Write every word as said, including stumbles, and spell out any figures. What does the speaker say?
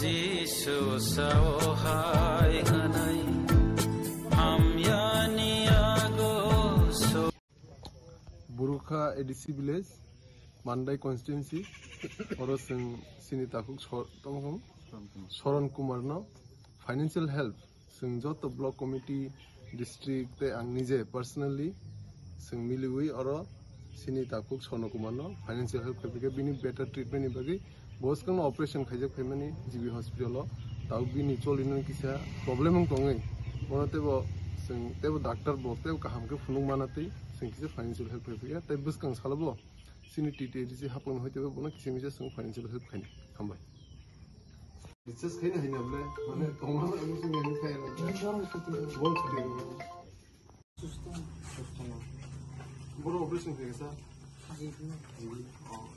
Jisu sao hai hwnwi hamyani yago so- Burukha A D C village, Mandai constituency, oro chwng chini takhuk Sor-, tamo khe Soron Kumar no financial help. Chwng joto block committee, district tei ang nije personally chwng miliwi oro chini takhuk Sorno Kumar no financial help khaipikha bini better treatment ni bagwi. Bo swkangno operation khaijak phaimani G B hospital o. Tabuk bini cholino kisa problem wng tongwi. Bono teibo chwng teibo doctor bo teibo kaham khe phunuk mana twi chwng kisa financial help khaipikha. Tei bwskang salo bo chini T T A D C hapung hoi teibo bono kisa misa chwng financial help khaini. Hambai. Recharge khaina haino ble, mane tongma amo sing ni khaina. Bol sing ni. Boro operation khaisa. Oh.